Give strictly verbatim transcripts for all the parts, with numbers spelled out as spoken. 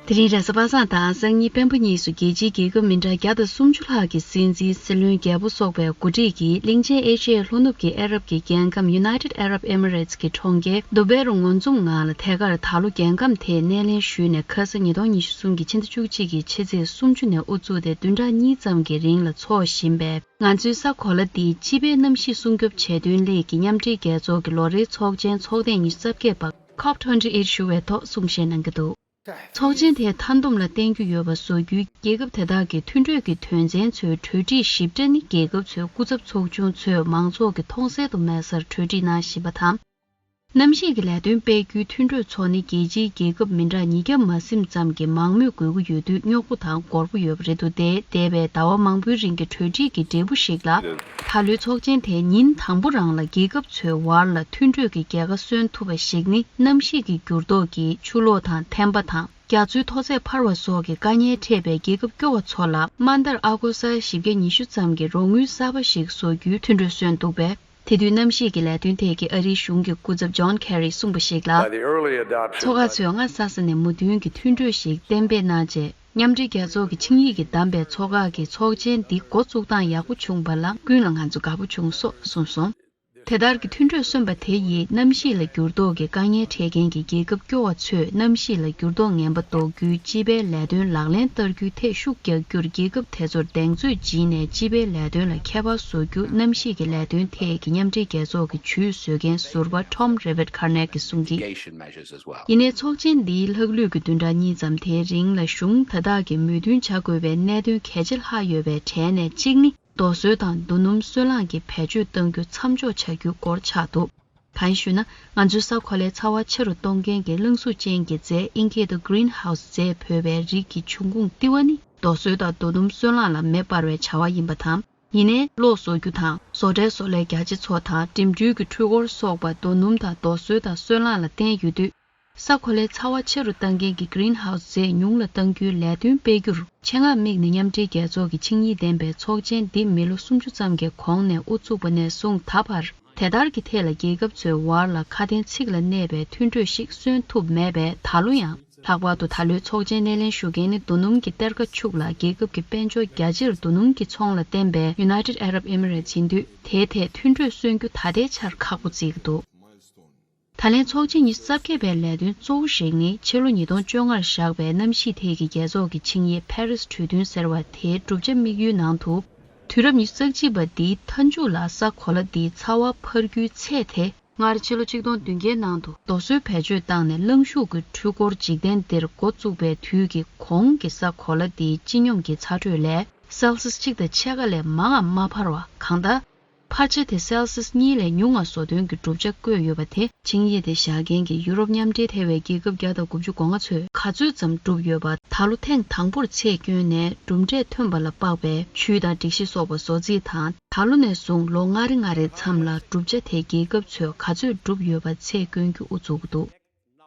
དེ་རིང་རེས་གཟའ་པ་སངས་དང་སང་ཉིན་སྤེན་པ་གཉིས་སུ་རྒྱལ་སྤྱིའི་རྒྱལ་ཁབ་མི་འདྲ་བརྒྱ་དང་སུམ་ཅུ་ལྷག་གི་སྲིད་འཛིན། སྲིད་བློན། རྒྱལ་པོ་སོགས་པའི་འགོ་ཁྲིད་ཀྱིས་གླིང་ཆེན་ཨེ་ཤི་ཡའི་ལྷོ་ནུབ་ཀྱི་ཨ་རབ་ཀྱི་རྒྱལ་ཁམས་United Arab Emirates གྱི་གྲོང་ཁྱེར་དུ་བེ་རུ་ངོ་འཛོམས་ངང་ལ་ཐད་ཀར་ད་ལོ་རྒྱལ་ཁམས་དེར་སྣེ་ལེན་ཞུས་ནས་ཁ་ས་ཉིས་སྟོང་ཉི་ཤུ་གསུམ་གྱི་ཕྱི་ཟླ་བཅུ་གཅིག་གི་ཕྱི་ཚེས་སུམ་ཅུ་ནས་དབུ་བཙུགས་ཏེ་བདུན་ཕྲག་གཉིས་ཙམ་གྱི་རིང་ལ་འཚོགས་བཞིན་པའི། ང་ཚོའི་ས་གོ་ལ་འདིའི་སྤྱི་པའི་གནམ་གཤིས་སྲུང་སྐྱོབ་ཆེད་དོན་སླད་ཀྱི་མཉམ་འབྲེལ་རྒྱལ་ཚོགས་ཀྱི་ལོ་རེའི་ཚོགས་ཆེན་ཚོགས་ཐེངས་ཉི་ཤུ་རྩ་བརྒྱད་པ། ཁོབ་ཊུ་ཝེན་ཊི་ཨེཊ་ཞུ་བའི་ཐོག་གསུང་བཤད་གནང་གི་འདུག་ཚོགས་ཆེན་དེའི་མཐའ་སྡོམ་ལ་བསྟན་རྒྱུ་ཡོད་པ་བཟོ་རྒྱུའི་རྒྱལ་ཁབ་དེ་དག་གི་མཐུན་གྲོས་ཀྱི་དོན་ཚན་ཚོའི་གྲོས་སྒྲིག་ཞིབ་ཕྲ་ནི། རྒྱལ་ཁབ་ཚོའི་སྐུ་ཚབ་ཚོགས་ཆུང་ཚོས་མང་ཚོགས་ཀྱིས་མཐོང་གསལ་དུ་མེད་སར་གྲོས་སྒྲིག་གནང་བཞིན་པ་དང་། གནམ་གཤིས་ཀྱི་ལས་དོན་སྤེལ་རྒྱུའི་མཐུན་གྲོས་ཚོགས་ནི། རྒྱལ་སྤྱིའི་རྒྱལ་ཁབ་མི་འདྲ་ཉིས་བརྒྱ་མ་ཟིན་ཙམ་གྱི་མང་མོས་དགོས་ཀྱི་ཡོད་དུས་རྙོག་པོ་དང་འགོར་པོ་ཡོད་པ་རེད་འདུག་སྟེ། འདས་པའི་ཟླ་བ་མང་པོའི་རིང་གི་གྲོས་སྒྲིག་གི་འབྲས་བུ་ཞིག་ལ། ད་ལོའི་ཚོགས་ཆེན་དེ་ཉིན་དང་པོ་རང་ལ་རྒྱལ་ཁབ་ཚོའི་བར་ལ་མཐུན་གྲོས་ཀྱི་རྒྱལ་ཁ་སོན་ཐུབ་པ་ཞིག་ནི། གནམ་གཤིས་ཀྱི་འགྱུར་ལྡོག་གིས་ཆུ་ལོག་དང་ཐན་པ་དང་། རྒྱ་མཚོའི་མཐོ་ཚད་འཕར་བ་སོགས་ཀྱི་དཀའ་ངལ་འཕྲད་པའི་རྒྱལ་ཁབ་སྐྱོ་བ་ཚོ་ལ། དམའ་མཐར་ཨ་སྒོར་ས་ཡ་བཞི་བརྒྱ་ཉི་ཤུ་ཙམ་གྱི་རོགས་དངུལ་གསར་པ་ཞིག་བཟོ་རྒྱུའི་མཐུན་གྲོས་སོན་འདུག་པས། དེ་དུས་གནམ་གཤིས་ཀྱི་ལས་དོན་ཐད་ཀྱི་ཨ་རིའི་གཞུང་གི་སྐུ་ཚབ་ཇོན་ཁེ་རིས་གསུངས་པ་ཞིག་ལ། By the early adoption ཚོགས་ཁག་ཚོས་སྔ་ས་ས་ནས་མོས་མཐུན་གྱི་མཐུན་གྲོས་ཤིག་གཏན་འབེབས་གནང་རྗེས། མཉམ་འབྲེལ་རྒྱལ་ཚོགས་ཀྱི་ཆིངས་ཡིག་གིས་བདམས་པའི་ཚོགས་ཁག་གིས་ཚོགས་ཆེན་འདི་འགོ་བཙུགས་སྟངས་ཡག་པོ་བྱུང་བ་ལ། ཀུན་ལ་ང་ཚོ་དགའ་པོ་བྱུང་སོགས་གསུངས་སོང་། དེ་ལྟར་གྱི་མཐུན་གྲོས་སོན་པ་དེ་ཡིས། གནམ་གཤིས་ལ་འགྱུར་ལྡོག་གི་དཀའ་ངལ་འཕྲད་མཁན་གྱི་རྒྱལ་ཁབ་སྐྱོ་བ་ཚོས་གནམ་གཤིས་ལ་འགྱུར་ལྡོག་ངན་པ་ཟློག་རྒྱུའི་སྤྱི་པའི་ལས་དོན་ལག་ལེན་བསྟར་རྒྱུའི་ཐད་ཤུགས་རྒྱག་རྒྱུར། རྒྱལ་ཁབ་དེ་ཚོར་གདེང་ཚོད་བྱིན་ནས། སྤྱི་པའི་ལས་དོན་ལ་ཁྱད་པར་བཟོ་རྒྱུ། གནམ་གཤིས་ཀྱི་ལས་དོན་ཐད་ཀྱི་མཉམ་འབྲེལ་རྒྱལ་ཚོགས་ཀྱི་ཇུས་བཟོ་མཁན་ཟུར་པ་Tom Rivett Carnac གིས་གསུངས་ཀྱིས། Mitigation measures as well. ཡིན་ནའི་ཚོགས་ཆེན་འདིའི་ལྷག་ལུས་ཀྱི་བདུན་ཕྲག་གཉིས་ཙམ་དེའི་རིང་ལ། གཞུང་དེ་དག་གིས་མོས་མཐུན་བྱ་དགོས་པའི་གནད་དོན་གལ་ཆེ་ལྷག་ཡོད་པའི་གྲས་ནས་གཅིག་ནི། རྡོ་སོལ་དང་རྡོ་སྣུམ་སོལ་རླངས་ཀྱི་བེད་སྤྱོད་གཏང་རྒྱུ་མཚམས་འཇོག་བྱ་རྒྱུའི་སྐོར་ཆགས་འདུག་གང་ཞུས་ན། ང་ཚོའི་ས་གོ་ལའི་ཚ་བ་ཆེ་རུ་གཏོང་མཁན་གྱི་རླངས་གཟུགས་ཅན་གྱི་རྫས། ཨིན་སྐད་དུ་Green House རྫས་འབོད་པའི་རིགས་ཀྱི་འབྱུང་ཁུངས་ལྟེ་བ་ནི། རྡོ་སོལ་དང་རྡོ་སྣུམ་སོལ་རླངས་ལ་མེ་སྤར་བའི་བྱ་བ་ཡིན་པ་དང་། ཡིན་ནའི། གློག་བཟོ་རྒྱུ་དང་། བཟོ་གྲྭའི་བཟོ་ལས་རྒྱ་ཆེ་ཚོ་དང་། འགྲིམ་འགྲུལ་གྱི་འཕྲུལ་འཁོར་སོགས་པ། རྡོ་སྣུམ་དང་རྡོ་སོལ་དང་སོལ་རླངས་ལ་བརྟེན་ཡོད་དུས། ས་གོ་ལའི་ཚ་བ་ཆེ་རུ་གཏང་མཁན་གྱི་Green House རྫས་ཉུང་ལ་གཏང་རྒྱུའི་ལས་དོན་སྤེལ་རྒྱུར། ཆེད་མངགས་དམིགས་ནས་མཉམ་འབྲེལ་རྒྱལ་ཚོགས་ཀྱི་ཆིངས་ཡིག་ལྡན་པའི་ཚོགས་ཆེན་འདི་མི་ལོ་སུམ་ཅུ་ཙམ་གྱི་གོང་ནས་དབུ་བཙུགས་པ་ནས་བཟུང་ད་བར། དེ་ལྟར་གྱི་ཐད་ལ་རྒྱལ་ཁབ་ཚོའི་བར་ལ་ཁ་དན་ཚིག་ལ་གནས་པའི་མཐུན་གྲོས་ཤིག་སོན་ཐུབ་མེད་པས། ད་ལོ་ཡང་། ལྷག་པར་དུ་ད་ལོའི་ཚོགས་ཆེན་སྣེ་ལེན་ཞུ་མཁན་ནི། རྡོ་སྣུམ་གྱི་གཏེར་ཁ་ཕྱུག་ལ། རྒྱལ་ཁབ་ཀྱི་དཔལ་འབྱོར་རྒྱ་ཆེར་རྡོ་སྣུམ་གྱི་ཚོང་ལ་བརྟེན་པའི་United Arab Emirates ཡིན་དུས། དེའི་ཐད་མཐུན་གྲོས་སོན་རྒྱུ་ད་ལྟའི་ཆར་ཁག་པོ་བརྩི་གི་འདུག་ད་ལན་ཚོགས་ཆེན་ཉི་ཤུ་རྩ་བརྒྱད་པའི་ལས་དོན་གཙོ་བོ་ཞིག་ནི། ཕྱི་ལོ་ཉིས་སྟོང་བཅོ་ལྔར་བཞག་པའི་གནམ་གཤིས་ཐད་ཀྱི་རྒྱལ་ཚོགས་ཀྱི་ཆིངས་ཡིག་Paris གྲོས་མཐུན་ཟེར་བ་དེའི་གྲུབ་ཆ་དམིགས་ཡུལ་ནང་དུ། དུས་རབས་ཉི་ཤུ་རྩ་གཅིག་པ་འདིའི་མཐའ་མཇུག་ལ་ས་གོ་ལ་འདིའི་ཚ་བ་འཕར་རྒྱུའི་ཚད་དེ། སྔར་ཕྱི་ལོ་ཆིག་སྟོང་བདུན་བརྒྱའི་ནང་དུ་རྡོ་སོལ་བེད་སྤྱོད་བཏང་ནས་རླངས་ཤུགས་ཀྱི་འཕྲུལ་འཁོར་འཇིག་རྟེན་འདིར་འགོ་བཙུགས་པའི་དུས་ཀྱི་གོང་གི་ས་གོ་ལ་འདིའི་སྤྱི་སྙོམས་ཀྱི་ཚ་དྲོད་ལས་སེལ་སིས་གཅིག་དང་ཕྱེད་ཀ་ལས་མང་ང་མ་འཕར་བ། གང་ལྟར། འཕར་ཆ་དེ་སེལ་སིས་གཉིས་ལས་ཉུང་ང་བཟོ་དོན་གྱི་གྲུབ་ཆ་བཀོད་ཡོད་པ་དེ། ཆིངས་ཡིག་དེ་བཞག་མཁན་གྱི་ཡུ་རོབ་མཉམ་འབྲེལ་ཐེ་བའི་རྒྱལ་ཁབ་བརྒྱ་དང་དགུ་བཅུ་གོ་ལྔ་ཚོས་ག་ཚོད་ཙམ་བསྒྲུབས་ཡོད་པ། ད་ལོ་ཐེངས་དང་པོར་ཚད་བསྐྱོན་ནས་གྲུབ་འབྲས་ཐོན་པ་ལ་དཔག་པའི་ཆུ་དང་སྒྲིག་གཞི་སོགས་པ་བཟོ་རྩིས་དང་། ད་ལོ་ནས་བཟུང་ལོ་ལྔ་རེ་ལྔ་རེའི་མཚམས་ལ་གྲུབ་ཆ་དེ་རྒྱལ་ཁབ་ཚོས་ག་ཚོད་བསྒྲུབས་ཡོད་པ་ཚད་བསྐྱོན་རྒྱུ་དབུ་བཙུགས་ཀྱི་འདུག་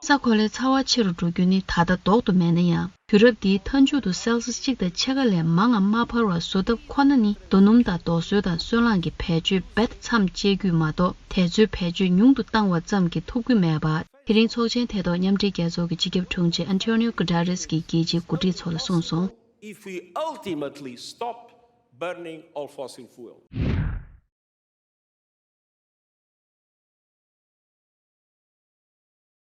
ས་གོ་ལའི་ཚ་བ་ཆེ་རུ་འགྲོ་རྒྱུ་ནི་ད་ལྟ་ལྡོག་ཏུ་མེད་ན་ཡང་། དུས་རབས་འདིའི་མཐའ་མཇུག་ཏུ་སེལ་སིས་གཅིག་དང་ཕྱེད་ཀ་ལས་མང་ང་མ་འཕར་བ་བཟོ་ཐབས་ཁོ་ན་ནི། རྡོ་སྣུམ་དང་རྡོ་སོལ་དང་སོལ་རླངས་ཀྱི་བེད་སྤྱོད་རྦད་མཚམས་བཅད་རྒྱུ་མ་གཏོགས། དེ་ཚོའི་བེད་སྤྱོད་ཉུང་དུ་བཏང་བ་ཙམ་གྱིས་ཐུབ་ཀྱི་མེད་པ། དེ་རིང་ཚོགས་ཆེན་དེ་ཐོག་མཉམ་འབྲེལ་རྒྱལ་ཚོགས་ཀྱི་སྤྱི་ཁྱབ་དྲུང་ཆེ་Antonio Guterres གྱིས་རྒྱལ་སྤྱིའི་འགོ་ཁྲིད་ཚོ་ལ་གསུངས་སོང་། If we ultimately stop burning all fossil fuel.